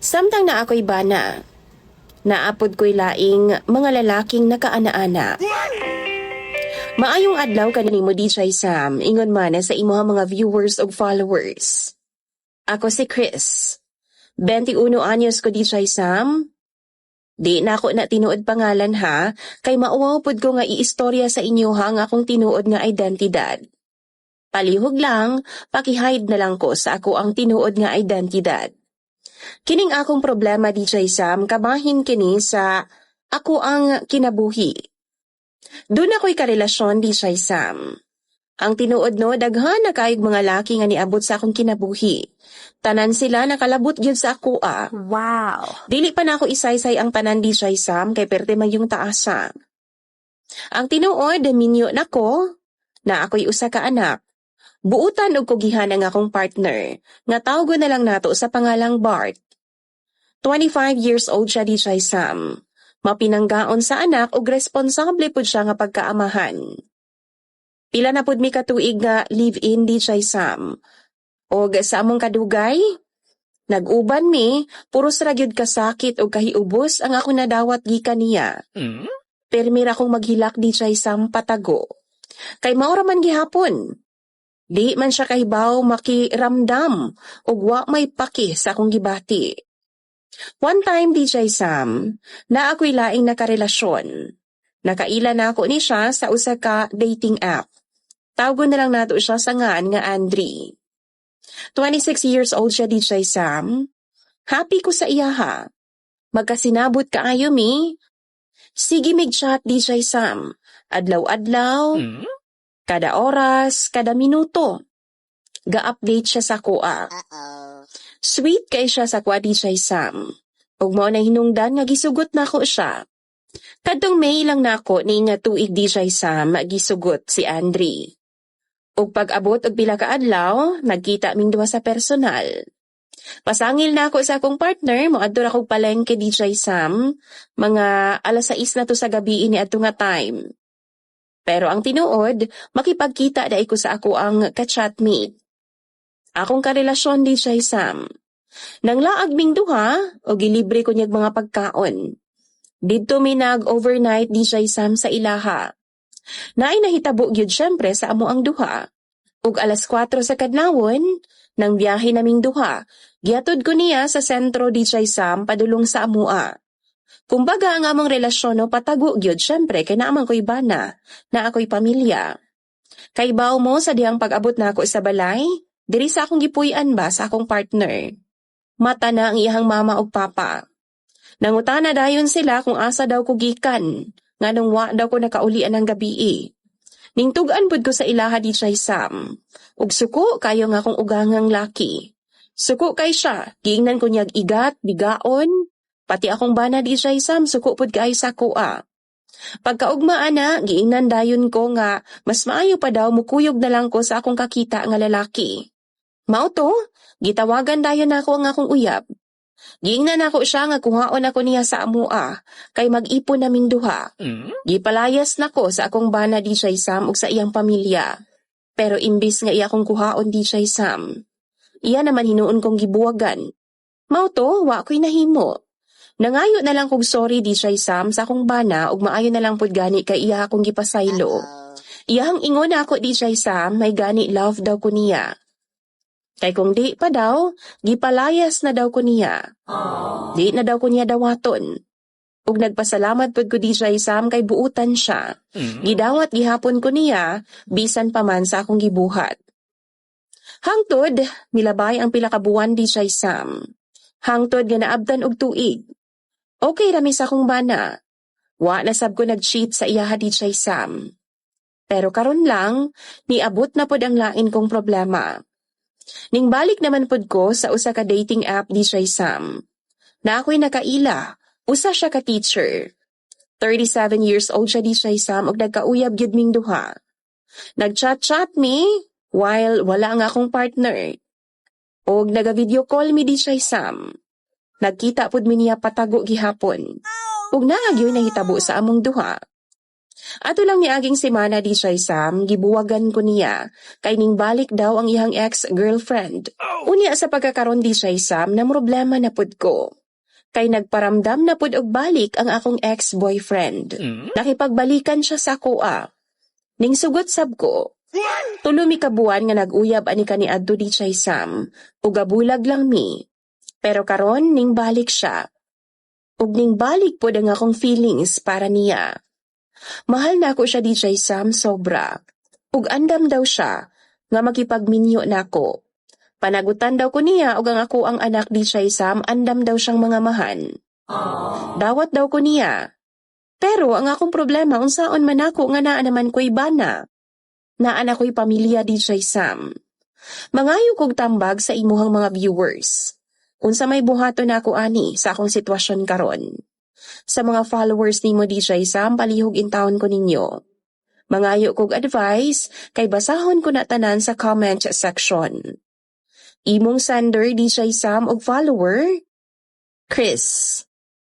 Samtang naa ko'y bana, naa pod ko'y laing mga lalaking nakaana-ana. Maayong adlaw kanimo, DJ Sam, ingon man sa imuhang mga viewers ug followers. Ako si Chris. 21 anyos ko, DJ Sam. Di na ako na tinuod pangalan ha, kay mauwaw pod ko nga iistorya sa inyo ha nga akong tinuod nga identidad. Palihog lang, paki-hide na lang ko sa ako ang tinuod nga identidad. Kining akong problema, DJ Sam, kabahin kini sa ako ang kinabuhi. Duna ko'y karelasyon, DJ Sam. Ang tinuod no, daghan na kaayog mga laki nga niabot sa akong kinabuhi. Tanan sila nakalabot gyud sa ako ah. Dili pa na ako isaysay ang tanan, DJ Sam, kay perte man yung taasa. Ang tinuod, minyo na ko, naa ko'y usa ka anak. Buutan og kugihan ang akong partner, nga tawgon na lang nato sa pangalang Bart. 25 years old siya, DJ Sam. Mapinanggaon sa anak ug responsable pud siya nga pagkaamahan. Pila na pud mi katuig nga live-in, DJ Sam. Og sa among kadugay, nag-uban mi, puros ra gyud kasakit ug kahiubos ang ako nadawat gikan niya. Permi ra akong maghilak, DJ Sam, patago. Kay mao ra man gihapon. Di man siya kahibaw makiramdam ug wa may paki sa akong gibati. One time, DJ Sam, naa ako'y laing nakarelasyon. Nakaila na ako ni siya sa usa ka dating app. Tawgon na lang nato siya sa ngan nga Andre. 26 years old siya, DJ Sam. Happy ko sa iyaha. Magkasinabot kaayo mi. Sige mig chat, DJ Sam. Adlaw-adlaw, kada oras, kada minuto. Ga-update siya sa akoa. Sweet kay siya sa akoa, DJ Sam. Ug mao na hinungdan nga gisugot nako siya. Kadtong May lang nako ni nga tuig, DJ Sam, gisugot si Andre. Ug pag-abot og pila ka adlaw, nagkita ming duha sa personal. Pasangil na ako sa akong partner, moadto ra kog palengke, DJ Sam, mga alas 6 na to sa gabi ini adto nga time. Pero ang tinuod, makipagkita diay ko sa ako ang ka-chatmate. Akong karelasyon, DJ Sam. Nang laag ming duha, o gilibre ko niyag mga pagkaon. Didto mi nag-overnight, DJ Sam, sa ilaha. Naay nahitabo gyud syempre sa amo ang duha. Ug alas 4 sa kadlawon, nang biyahe naming duha, gihatod ko niya sa sentro, DJ Sam, padulong sa amua. Kumbaga ang among relasyon no patago gyud syempre kay naa man ko'y bana, naa ko'y pamilya. Kay baw mo sa dihang pag-abot nako sa balay, diri sa akong gipuy-an ba sa akong partner. Mata na ang iyahang mama ug papa. Nangutana dayon sila kung asa daw ko gikan, nganong wa daw ko nakaulian ng gabi. Ningtug-an pud ko sa ilaha, DJ Sam. Ug suko kayo nga akong ugangang laki. Suko kay siya, giingnan ko niyag igat, bigaon, pati akong bana, DJ Sam, suko pud kaayo sa akoa. Pagkaugma ana, giingnan dayon ko nga mas maayo pa daw mukuyog na lang ko sa akong kakita nga lalaki. Mao to, gitawagan dayon nako ang akong uyab. Giingnan nako siya nga kuhaon ako niya sa amua, kay mag-ipon naming duha. Gipalayas nako sa akong bana, DJ Sam, ug sa iyang pamilya. Pero imbis nga iya akong kuhaon, DJ Sam, iya naman hinuon kong gibuwagan. Mao to, wa ko'y nahimo. Nangayo na lang kog sorry, DJ Sam, sa akong bana ug maayo na lang pud gani kay iya akong gipasaylo. Iyahang ingon ako, DJ Sam, may gani love daw ko niya. Kay kung di pa daw, gipalayas na daw ko niya. Di na daw ko niya dawaton. Ug nagpasalamat pud ko, DJ Sam, kay buutan siya. Gidawat gihapon ko niya, bisan pa man sa akong gibuhat. Hangtod, milabay ang pila ka buwan, DJ Sam. Hangtod nga naabtan og tuig. Okay ra mi sa akong bana. Wa na sab ko nag-cheat sa iyaha, DJ Sam. Pero karon lang, niabot na pod ang lain kong problema. Ning balik naman pod ko sa usa ka dating app, DJ Sam. Naa ako'y nakaila, usa siya ka teacher. 37 years old siya, DJ Sam, ug nagkauyab gyud ming duha. Nag-chat-chat mi while wala ang akong partner. Og naga-video call mi, DJ Sam. Nagkita pud mi niya patago gihapon. Ug naa gyud nahitabo sa among duha. Ato lang niaging semana, DJ Sam, gibuwagan ko niya kay ning balik daw ang iyang ex-girlfriend. Unya sa pagkakaron, DJ Sam, na problema na pud ko. Kay nagparamdam na pud og balik ang akong ex-boyfriend. Nakipagbalikan siya sa akoa. Ning sugot sab ko. 3 mi ka buwan nga nag-uyab ani kaniadto, DJ Sam. Ug gabulag lang mi. Pero karon ning balik siya. Ug ning balik pod ang akong feelings para niya. Mahal na ako siya, DJ Sam, sobra. Ug andam daw siya nga makipagminyo nako. Panagutan daw ko niya ug ang ako ang anak, DJ Sam, andam daw siyang mga mahan. Dawat daw ko niya. Pero ang akong problema, unsaon man ako nga naa naman ko'y bana? Naa na ko'y pamilya, DJ Sam. Mangayo kog tambag sa imuhang mga viewers. Unsa may buhaton nako ani sa akong sitwasyon karon? Sa mga followers nimo, DJ Sam, palihog intawon ko ninyo. Mangayo kog advice kay basahon ko na tanan sa comment section. Imong sender, DJ Sam, og follower, Chris.